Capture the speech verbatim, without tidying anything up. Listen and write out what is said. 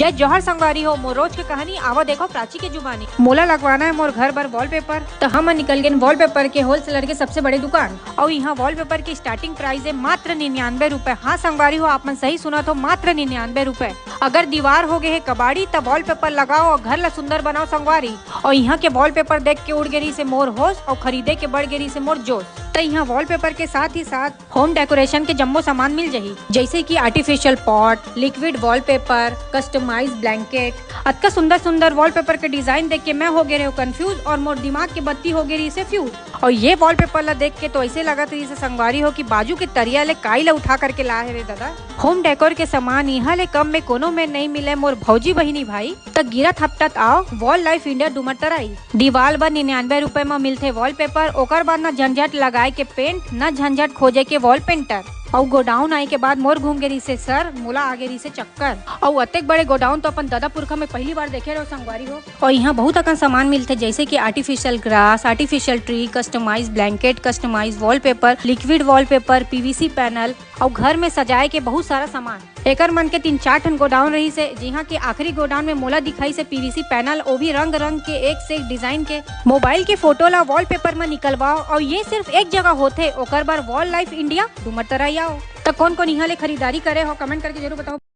जय जोहार संगवारी हो, मोर रोज के कहानी आवा देखो प्राची के जुबानी। मोला लगवाना है मोर घर बर वॉलपेपर, त हम निकल गेन वॉलपेपर के होलसेलर के सबसे बड़े दुकान। अउ इहाँ वॉलपेपर के स्टार्टिंग प्राइस है मात्र निन्यानवे रुपए। हाँ संगवारी हो, आप मन सही सुनत हो, मात्र निन्यानवे रुपए। अगर दीवार हो गए है कबाड़ी, त वॉलपेपर लगाओ और घर ला सुंदर बनाओ संगवारी। और इहाँ के वॉलपेपर देख के उड़ गे रहिस हे मोर होश और खरीदे के बढ़ गे रहिस हे मोर जोश। त इहाँ वॉलपेपर के साथ ही साथ होम डेकोरेशन के जम्मो सामान मिल जाही, जैसे कि artificial pot, liquid wallpaper, customise blanket. अतका सुंदर सुंदर वॉलपेपर के डिजाइन देख के मैं हो गे रहे कंफ्यूज और मोर दिमाग के बत्ती हो गे रहिस हे फ्यूज। और ये वॉलपेपर ला देख के तो ऐसे लगत रहिस हे संगवारी हो कि बाजू के तरिया ले काई ला उठा करके ला हे रे दादा। होम डेकोर के सामान इहाँ ले कम में कोनो में नहीं मिले मोर भौजी बहिनी भाई। त गिरत हपटत आओ वॉल लाइफ इंडिया डूमरतराई। दीवाल बर निन्यानवे रुपए म मिलथे वॉलपेपर, ओकर बाद न झंझट लगाए के पेंट, न झंझट खोजे के वॉल पेंटर। अउ गोडाउन आए के बाद मोर घूम गे रहिस हे सर, मोला आगे रहिस हे चक्कर। अउ अतेक बड़े गोडाउन तो अपन ददा पुरखा में पहली बार देखे रहो संगवारी हो। और यहाँ बहुत अकन सामान मिलथे, जैसे कि artificial grass, artificial tree, customise blanket, customise wallpaper, liquid wallpaper, PVC panel, अउ घर में सजाए के बहुत सारा सामान। एकर मन के तीन चार ठन गोडाउन रहिस हे, जिहाँ के आखिरी गोडाउन में मोला दिखाइस हे पीवीसी पैनल, ओ भी रंग रंग के, एक से एक डिजाइन के। मोबाइल के फोटो ला वॉलपेपर में निकलवाओ, और ये सिर्फ एक जगह होथे, ओकर बर वॉल लाइफ इंडिया डूमरतराई आओ। त कौन कौन यहाँ ले खरीदारी करे हो, कमेंट करके जरूर बताओ।